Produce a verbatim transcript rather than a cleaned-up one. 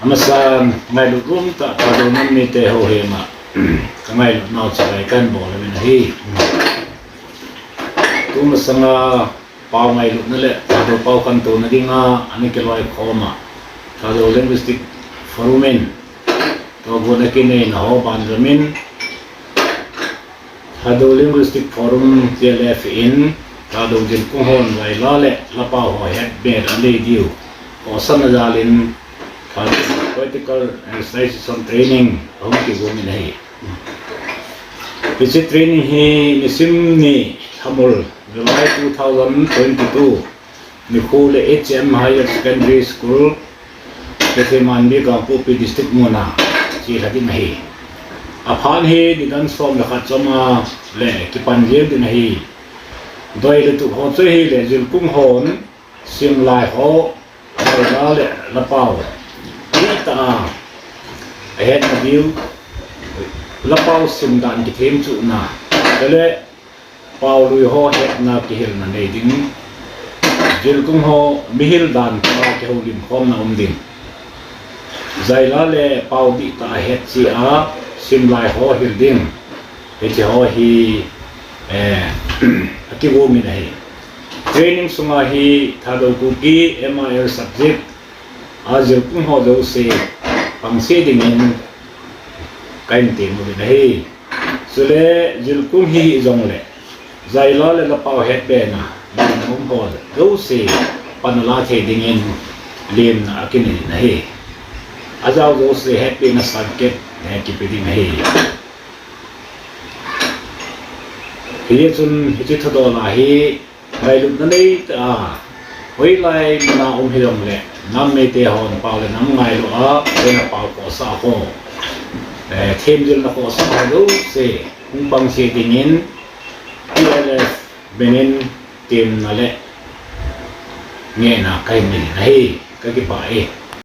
Amasan ngailut umtah Thadou nam mite ho hema ka ngailut nau chalai kan bol amin ahi. Tumasanga pau ngailutna le Thadou pau khantouna dinga ana kiloi khoma Thadou Linguistic Forum in tohgon akinei na ho banjamin Thadou Linguistic Forum, T L F in Thadou jilkung hon Zaila le Lapau ho hetbe anei diu kosana jalin Thadou Poetical Recitation Training ahung kigomin ahi. Hiche training hi nisim ni Thamul, July two thousand twenty-two, nikho le H M Higher Secondary School, Keithelmanbi Kangpokpi District muna chelha ding ahi. Aphan hi nidan som le khat choma le kipan jeng ding ahi. Doi le tup ho chu hile jilkung hon simlai ho Zaila le Lapau dihtah a ahetna diu, Lapau simdan kithemchuhna, chule paolui ho hetna kihilna nei ding, jilkung ho mihil dan a kihoulim khomna um ding, Zaila le Pau dihtah a hetcheh a simlai ho hil ding, hiti ho hi akigomin ahi. Training sunga hi Thadou Kuki M I L subject a jilkung ho jouse pangse dingin kahin temuvin ahi. Chule jilkung hi hijongle Zaila le Lapau hetbena dingum ho jouse pan ala thei dingin lemna akinei in ahi. Ajao jouse hetbena certificate kipe ding ahi. Hijeh chun hiche thudol a hi ngailutna neitah a, hoilai muna um hijongle nam mite hon pau le nam ngailu a, hoina pau khohsah ho, themjilna khohsah ho jouse hung pangse dingin T L F bengin temna le ngehna kahin nei in ahi. Kakipah e.